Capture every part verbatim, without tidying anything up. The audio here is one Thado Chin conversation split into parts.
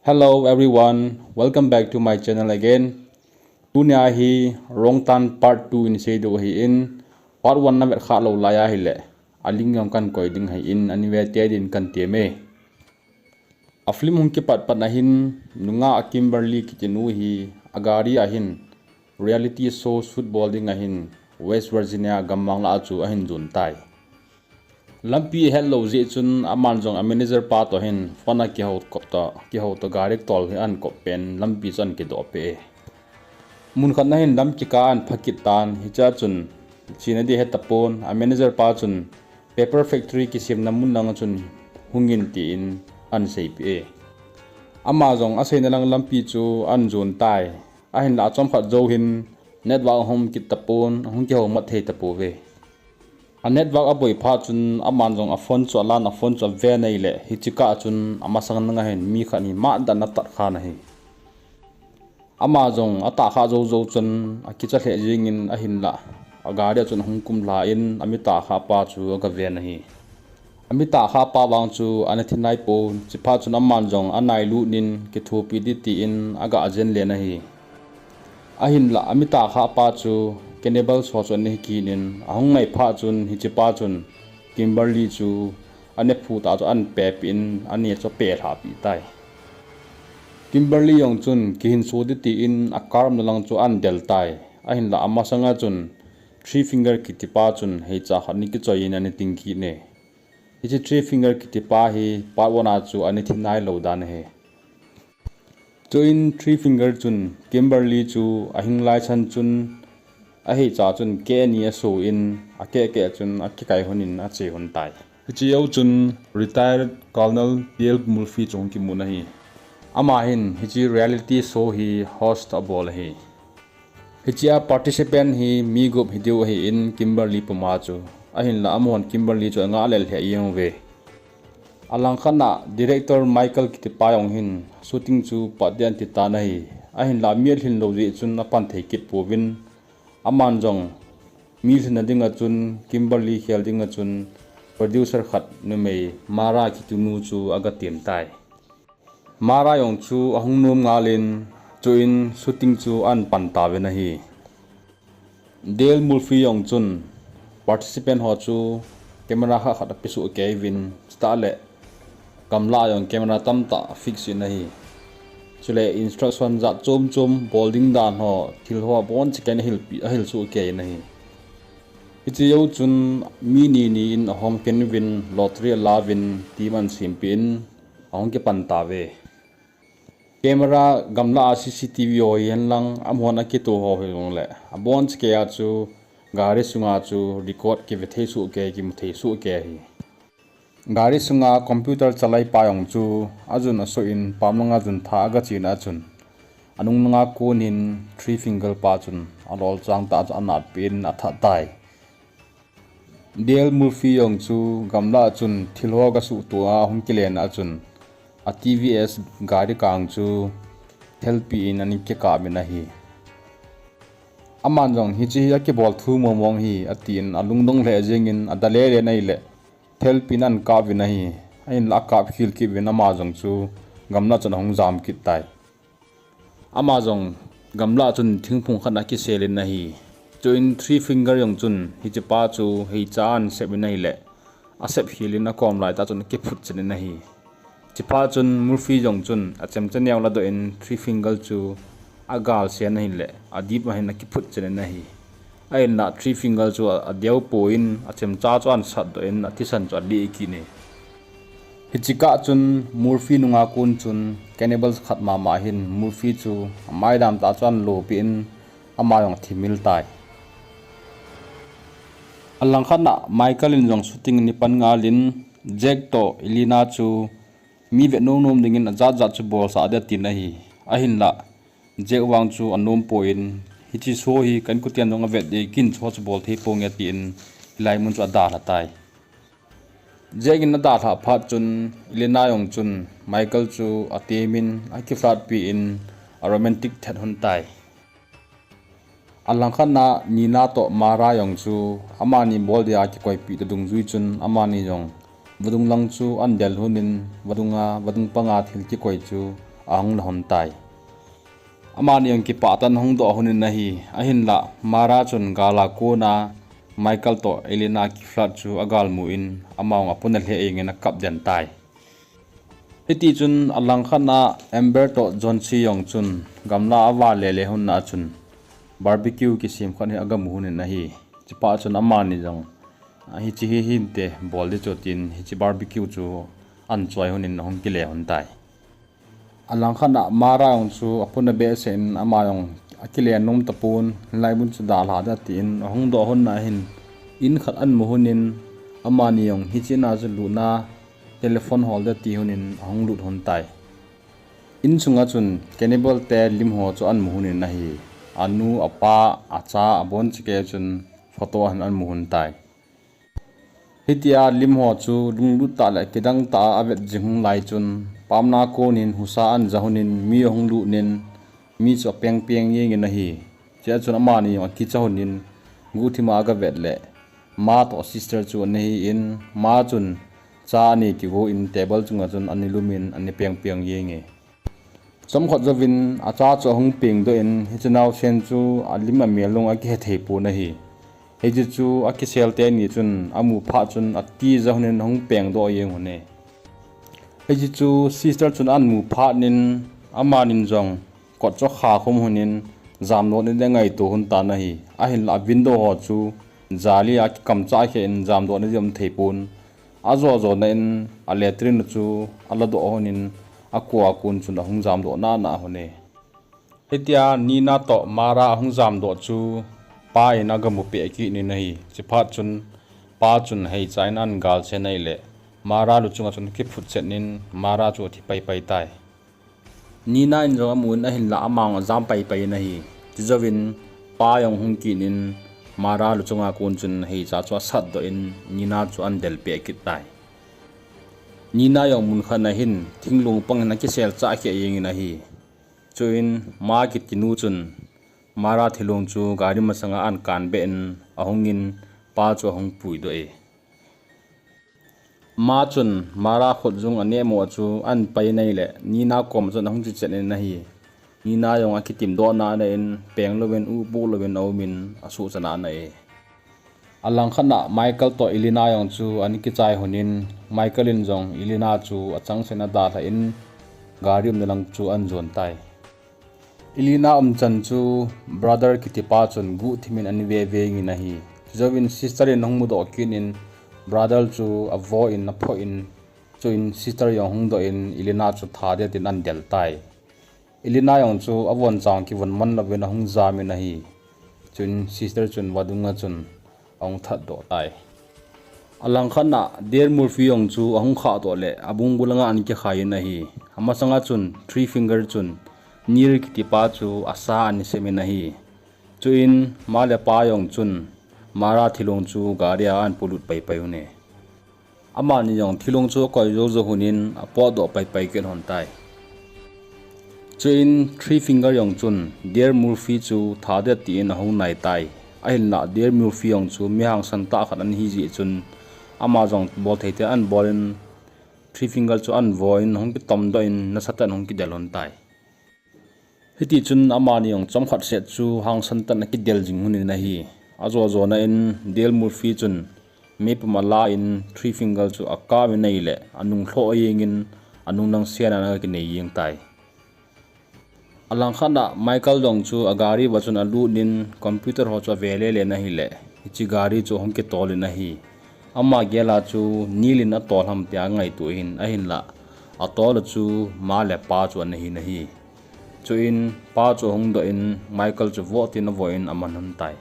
Hello everyone, welcome back to my channel again. Tunia hi Rongtan part two in seidoh ahin, part one na vet kha lou lai ahile, a link jong kan koi ding ahin, ani ve te din kan teme. A film hung kipat pat na hin, nungah a Kimberly kiti nu hi, a gari ahin, reality show shoot bol ding ahin, West Virginia gammang lah a chu ahin jon tai. Lampi ahet lou jeh chun aman jong a manager pa toh hin phone a kihou kop toh, kihou toh gari tol hi ahin kop pen lampi chu ahin kidoh peh e. Mun khat na hin lam kikah ahin pha kit tan, hichea chun chena ding ahe tapon, a manager pa chun paper factory kisemna mun lang chun hungin tin ahin seipeh e. Ama jong aseina lang lampi chu ahin jon tai. Ahinlah achomkhat jou hin network ahung kit tapon, ahung kihou mat thei tapouve. A network aboi phat chun aman jong a phone chu alan, a phone chu aven ahile, hiche kah chun amasang nanga hin mi khat hi matdan atat khan ahi. Ama jong atahkhah jou jou chun akicha lheh jengin ahinlah, a gari a chun ahung kumlha in ami tahkhah pa chu agaven ahi. Ami tahkhah pa vang chu ana thi naipon, chuphat chun aman jong anailut in kithopi ding tin aga jen len ahi. Ahinlah ami tahkhah pa chu cannibal ho chu ana hi kit in ahung nai phat chun hichepa chun Kimberly chu ane phu tah chu ahin pepeh in ane chu apelhahpeh tai. Kimberly jong chun kihinso ding tin a car umna lang chu ahin del tai. Ahinlah amasanga chun Three Finger kitipa chun heicha khat ana kichoi in ana ting kit e. Hiche Three Finger kitipa hi part one a chu ana thi nailou dan ahi. Chuin Three Finger chun Kimberly chu ahing lai chan chun aheicha chun keh ni aso in akeh keh chun akikai lhon in ache lhon tai. Hiche jou chun retired Colonel Dale Murphy chu ahung kimun ahi. Ama hin hiche reality show hi host abol ahi. Hichea participant hi mi gup hidiu ahin Kimberly puma chu. Ahinlah amahon Kimberly chu anga lel lheh jeng uve. Alangkhat a director Michael kitipa jong hin shooting chu pat ding ati tan ahi. Ahinlah mi alhin lou jeh chun apan thei kit pouvin, aman jong mi lhinna dinga chun Kimberly khel dinga chun producer khat numei Mara kitinu chu aga tem tai. Mara jong chu ahung nom ngal in, chuin shooting chu ahin pan tauvin ahi. Dale Murphy jong chun participant ho chu camera khat khat apesoh kei uvin, chutah le gamlah a jong camera tamtah afix in ahi. Chule instruction jat chom chom bol ding dan ho, thil ho abonchauh in ahilpeh, ahilsoh kei in ahi. Hiche jou chun mi ni ni in ahom khen uvin lottery alauvin team ahin sempeh in ahung kipan tauve. Camera gamlah a C C T V ho hihen lang, amahon akitoh ho hijongle, abonchauh kei a chu gari sunga chu record kive thei soh kei, kimu thei soh kei ahi. Gari sunga computer chalaipa jong chu ajun asoh in pam langa jun tha aga chen a chun, anung langa kon in Three Finger pa chun alolchang tah chu anatpeh in athat tai. Dale Murphy jong chu gamlah a chun thil ho aga suhtoh a ahung kilen a chun, a T V S gari kang chu thelpi in ana kikap in ahi. Aman jong hiche hi akibol thu mong mong ahi atin alungdong lheh jengin ada lele in ahile, thelpi in ahin kap uvin ahi. Ahinlah akap khel kit uvin ama jong chu gamlah chun ahung jam kit tai. Ama jong gamlah chun thingphung khat akisel in ahi. Chuin Three Finger jong chun hichepa chu heicha ahin sep in ahile, asep khel in akom laitah chun akiphut chen in ahi. Chuphat chun Murphy jong chun achemcha neo ladoh in Three Finger chu agalsen ahile, adip a hin akiphut chen in ahi. Ahinlah Three Finger chu adeu pon achemcha chu ahin satdoh in athisan chu alih kit e. Hiche kah chun Murphy nunga kon chun cannibals khat mama hin Murphy chu amaidam tah chu ahin lopeh in ama jong athimil tai. Alangkhat a Michael in jong shooting ana pan ngal in Jack toh Elena chu mi vet nom nom dingin ajat jat chu bolsah ding atin ahi. Ahinlah Jack vang chu anom pon, hiche show hi ka inkoten jong avet ding, ken show chu bol thei ponge tin hilai mun chu adalha tai. Jack in adalhah phat chun Elena jong chun Michael chu atemin akiflirt peh in aromantic thet lhon tai. Alangkhat a Nina toh Mara jong chu amani bol dia kikoipeh toh dungjui chun amani jong vadung lang chu ahin del lhon in vadunga, vadung panga thil kikoi chu ahung la hon tai. Amani jong kipah tah in ahung doh hon in ahi. Ahinlah Mara chun gal a kona Michael toh Elena kiflat chu agal mu in, ama jong apuna lheh jeng in akap den tai. Hiti chun alangkhat a Amber toh John C jong chun gamla ava lele hon a chun barbecue kisem khat hi aga mu hon in ahi. Chuphat chun amani jong, "Hiche hi hinte bol ding chu," tin hiche barbecue chu ahin choi hon in ahung kile hon tai. Alangkhat a Mara jong chu apuna behseh in ama jong akile nom tapon, hilai mun chu dalha ding atin ahung doh hon a hin in khat ahin mu hon in, amani jong hiche in a chu lut a telephone hol ding ati hon in ahung lut hon tai. In sunga chun cannibal te lim ho chu ahin mu hon in ahi. Anu, apa, acha, abon chikei chun photo ahin mu hon tai. Hitia lim ho chu lunglut tah le kidang tah a avet jing hon lai chun, pamna kon in husa ahin ja hon in mi ahung lut in, mi chu apeng peng jeng in ahi. Chua chun amani jong akicha hon in, guhthim a aga vet le, Ma toh sister chu ana hi in, Ma chun cha ana kigo in table chunga chun ana lum in ana peng peng jeng e. Chomkhat jouvin acha chu ahung peng doh in, hiche naosen chu alim amel jong akihe thei pon ahi. Hiche chu akisel teni chun amu phat chun atija hon in ahung peng doh jeng hon e. Hiche chu sister chun ahin mu phat in, amanin jong kot chu akha khum hon in, jamdoh na ding angaito hon tan ahi. Ahinlah window ho chu jali a akikam chah khen jamdoh na ding aum thei pon. Ajo jo na in a latrine chu ala doh hon in, akua kon chun ahung jamdoh nana hon e. Hitia Nina toh Mara ahung jamdoh chu pa in aga mu peh kit in ahi. Chuphat chun pa chun heicha in ahin galchen ahile, Mara luchunga chun akiphut chet in Mara chu athi pai pai tai. Nina in jong amu in ahinlah ama jong ajam pai pai in ahi. Chujouvin pa jong ahung kit in Mara luchunga kon chun heicha chu asatdoh in Nina chu ahin del peh kit tai. Nina jong mun khat a hin thinglung pang in akisel chah khe jeng in ahi. Chuin Ma kiti nu chun Mara thilong chu gari masanga ahin kan beh in ahung in pa chu ahung puidoh e. Ma chun Mara khutjung aneh mo chu ahin pai in ahile, Nina kom chun ahung che chet in ahi. Nina jong akitim doh nana in, peng louvin, upo louvin aum in, asuhchan ana e. Alangkhat a Michael toh Elena jong chu ana kichai hon in, Michael in jong Elena chu achangseh in adalhan, gari umna lang chu ahin jon tai. Elena umchan chu brother kiti pa chun guhthim in ana ve ve in ahi. Chujouvin sister in ahung mudoh kit in brother chu avo in aphoh in, chuin sister jong ahung doh in Elena chu that ding atin ahin del tai. Elena jong chu avon chang kivon man louvin ahung jam in ahi. Chuin sister chun vadung a chun ahung thatdoh tai. Alangkhat a Dale Murphy jong chu ahung khahdoh le abungbu langa ana kikhai in ahi. Amasanga chun Three Finger chun Neil kiti pa chu asa ana sem in ahi. Chuin Ma le Pa jong chun Mara thilong chu gari a ahin polut pai pai hon e. Amani jong thilong chu akoi jou jou hon in apotdoh pai pai kit hon tai. Chuin Three Finger jong chun Dale Murphy chu that ding atin ahung nai tai. Ahinlah Dale Murphy jong chu mi hangsan tah khat ana hi jeh chun ama jong bol thei thei ahin bol in Three Finger chu ahin vo in ahung kitomdoh in nasatah in ahung kidel hon tai. Hiti chun amani jong chomkhat seh chu hangsan tah in akidel jing hon in ahi. Ajo jo na in Dale Murphy chun meipum ala in Three Finger chu akap in ahile, anung lhoh jeng in anung nang sena ana kinei jeng tai. Alangkhat a Michael jong chu agari uva chun alut in computer ho chu ave lele in ahile, hiche gari chu ahung kitol in ahi. Ama gel a chu Neil in atol ham tia angaito in ahinlah, atol a chu Ma le Pa chu ana hi in ahi. Chuin Pa chu ahung doh in Michael chu vo tin avo in aman hon tai.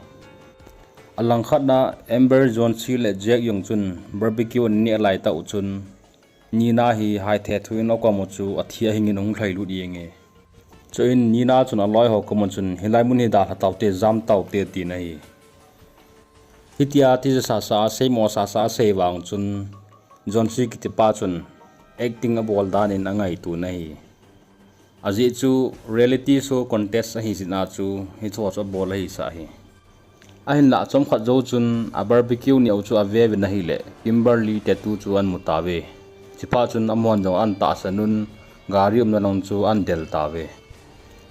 Alangkhat a Amber, John C le Jack jong chun barbecue ana neh lai tah u chun Nina hi haithe thu in akom u chu athi ahing in ahung lhailut jeng e. Chuin Nina chun aloi ho kom u chun hilai mun hi dalha taute, jam taute tin ahi. Hitia tijat sasa a seimo sasa asei vang chun John C kiti pa chun acting abol dan in angaito in ahi. Ajeh chu reality show contest ahi jeh a chu hiche chu abol ahi sah hi. Ahinlah chomkhat jou chun a barbecue neh u chu ave uvin ahile Kimberly tattoo chu ahin mu tauve. Chuphat chun amahon jong ahin tahsan un, gari umna lang chu ahin del tauve.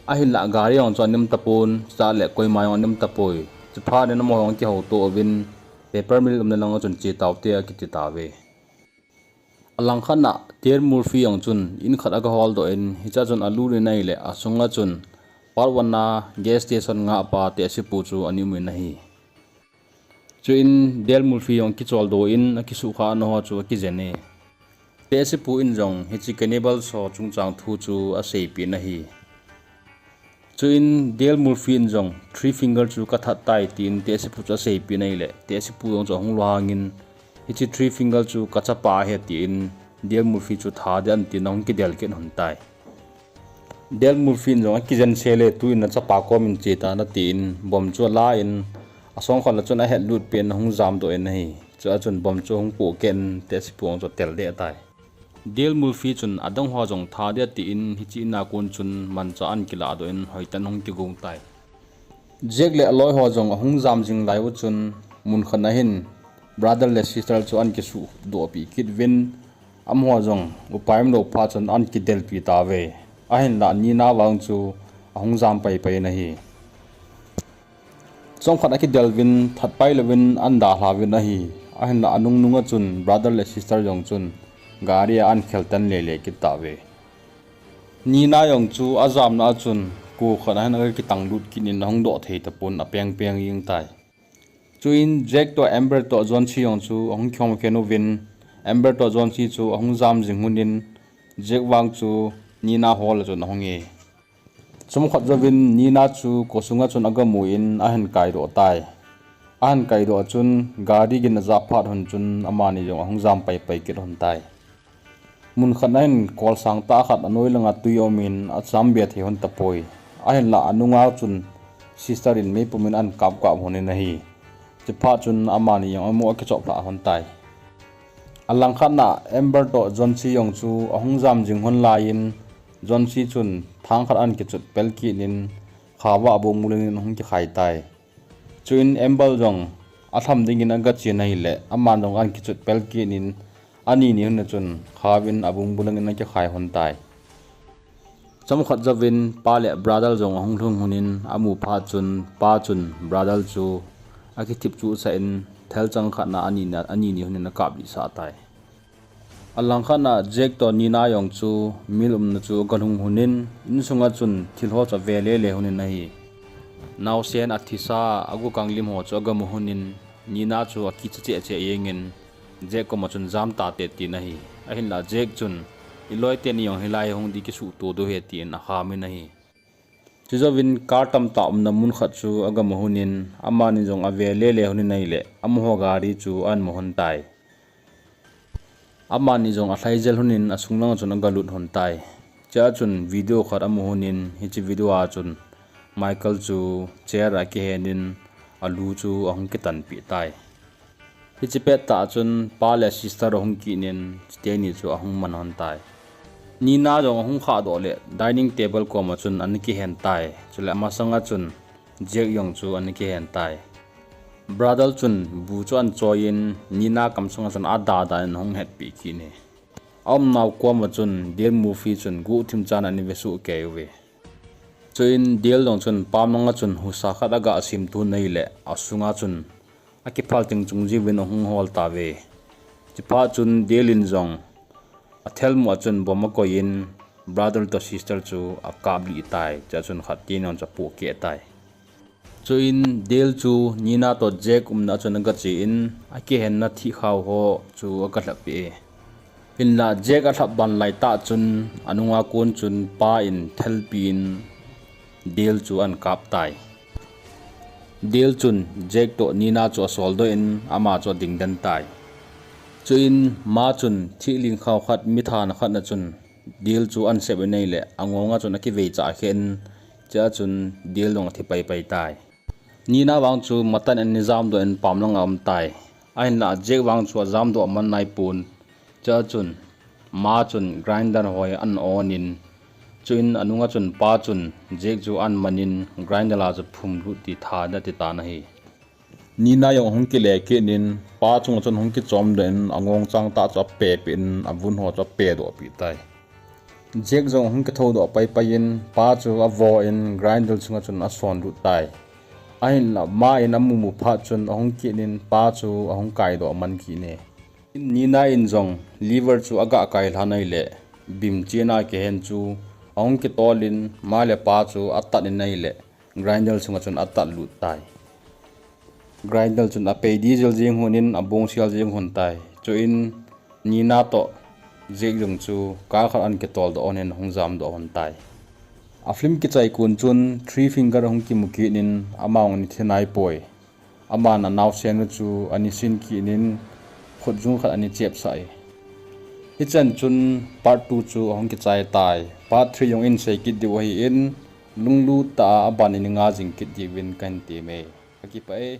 Ahinlah gari jong chu anem tapon, chule koima jong anem tapoi. Chuphat in amaho jong akihouto uvin, paper mill umna lang chun che taute akiti tauve. Alangkhat a Dale Murphy jong chun in khat aga holdoh in, hichea chun alut in ahile, asunga chun part one a gas station ngahpa tehsepu chu ana um in ahi. Chuin Dale Murphy jong kicholdo in akisukha ana ho chu akijen e. Tehsepu in jong hiche cannibals ho chungchang thu chu aseipeh in ahi. Chuin Dale Murphy in jong three finger chu kathat tai tin tehsepu chu aseipeh in ahile, tehsepu jong chu ahung lohangin, hiche three finger chu kachapa ahi tin Dale Murphy chu tha ding ahi tin ahung kidel kit lhon tai. Dale Murphy in jong akijen sele, tuin nachapa kom in che tan atin, bomb chu alan, asongkhol a chun ahetlut pen ahung jamdoh in ahi. Chua chun bomb chu ahung pohkeh in, tehsepu jong chu atel deh tai. Dale Murphy chun adang ho jong tha ding atin, hiche in a kon chun manchah ana kilahdoh in hoitah in ahung kigong tai. Jack le aloi ho jong ahung jam jing lai u chun, munkhat a hin brother le sister chu ana kisuhdohpeh kit uvin, amaho jong upai umlou phat chun ana kidelpi tauve. Ahinlah Nina vang chu ahung jam paipai in ahi. Chomkhat akidel uvin, thatpai louvin ana dalha uvin ahi. Ahinlah anungnung a chun brother le sister jong chun gari a ana kheltan lele kit tauve. Nina jong chu ajamna a chun ko khat a hin aga kitanglut kit in ahung doh thei tapon, apeng peng jeng tai. Chuin Jack toh Amber toh John C jong chu ahung kihom khen uvin, Amber toh John C chu ahung jam jing lhon in, Jack vang chu Nina hol a chun ahung e. Chomkhat jouvin Nina chu ko sunga chun agamu in ahin kaidoh tai. Ahin kaidoh a chun gari gin ajah phat lhon chun amani jong ahung jam paipai kit lhon tai. Munkhat a hin kol sangtah khat anoi langa tui aum in acham be thei lhon tapoi. Ahinlah anunga chun sister in meipum in ana kapkap lhon in ahi. Chuphat chun amani jong amu akichoplhah lhon tai. Alangkhat a Amber toh John C jong chu ahung jam jing lhon laiyin, John C chun thang khat ana kichot pel kit in, kha uva abongbul in ahung kikhai tai. Chuin Amber jong alham dingin agachen ahile, aman jong ana kichot pel kit in, ani ni lhon a chun kha uvin abongbul in akikhai lhon tai. Chomkhat jouvin pa le brother jong ahung lhung lhon in, amu phat chun pa chun brother chu akithip chuhsah in, thelchang khat a ani, ani ni lhon in akaplih sah tai. Alangkhat a Jack toh Nina jong chu mill umna chu aga lhung lhon in, insunga chun thil ho chu ave lele lhon in ahi. Naosen athisa, agukang lim ho chu agamu lhon in, Nina chu akicha cheh cheh jeng in, Jack koma chun jam tate tin ahi. Ahinlah Jack chun, iloi teni jong hilai hung ding kisuhto diu ahi tin akham in ahi. Chujouvin car tamtah umna mun khat chu agamu lhon in, amani jong ave lele lhon in ahile, amaho gari chu ana mu lhon tai. Amani jong alhai jel lhon in asung langa chun agalut lhon tai. Chua chun video khat amu lhon in, hiche video a chun Michael chu chair a akihen in alu chu ahung kitanpeh tai. Hiche pettah chun pa le sister ahung kit in, chuteni chu ahung man lhon tai. Nina jong ahung khahdoh le dining table koma chun ana kihen tai. Chule amasanga chun Jack jong chu ana kihen tai. Brother chun bu chu ana choi in, Nina kamsunga chun adada in ahung hetpeh kit e. Aumnau koma chun Dale Murphy chun guhthim chan ana vesuh kei uve. Chuin Dale jong chun pam langa chun husa khat aga simthu in ahile, asunga chun akiphal chengchung jiuvin ahung hol tauve. Chuphat chun Dale in jong athelmuh a chun bomb akoi in, brother toh sister chu akaplih tai, chua chun khat teni jong chu apohkeh tai. Chuin Dale chu Nina toh Jack umna a chun agache in, akihenna thihkhao ho chu agalhap peh e. Hinlah Jack alhap ban laitah chun anunga kon chun pa in thelpi in Dale chu ana kap tai. Dale chun Jack toh Nina chu asoldoh in ama chu adingden tai. Chuin ma chun thih lingkhao khat, mi thana khat a chun Dale chu ana sep in ahile, angonga chun akiveichah khen, chua chun Dale jong athi paipai tai. Nina vang chu matan ana jamdoh in pam langa aum tai. Ahinlah Jack vang chu ajamdoh aman naipon. Chua chun ma chun grinder hoi ana on in, chuin anunga chun pa chun Jack chu ana man in grinder a chu phumlut ti tha ding ati tan ahi. Nina jong ahung kile kit in, pa chunga chun ahung kichomdoh in, angong changtah chu apepeh in, avun ho chu apedohpeh tai. Jack jong ahung kithoudoh paipai in pa chu avoh in Grindal chunga chun asonlut tai. Ahinlah ma in amumu phat chun ahung kit in pa chu ahung kaidoh man kit e. Nina in jong lever chu aga kailha in ahileh bim chena kihen chu ahung kitol in ma le pa chu atat in ahileh Grindal chunga chun atatlut tai. Grindal chun apei di jel jeng lhon in abong sel jeng lhon tai. Chuin Nina toh Jack jong chu kal khat ahin kitoldoh lhon in ahung jamdoh lhon tai. A film kichai kon chun Three Finger ahung kimu kit in ama jong ana thi naipoi. Aman anaosen u chu ana sin kit in khutjung khat ana chepsah e. Hichan chun part two chu ahung kichai tai. Part three jong isei kit diu ahin, lunglut tah a aban inga jing kit diuvin kahin temme. Kakipah e.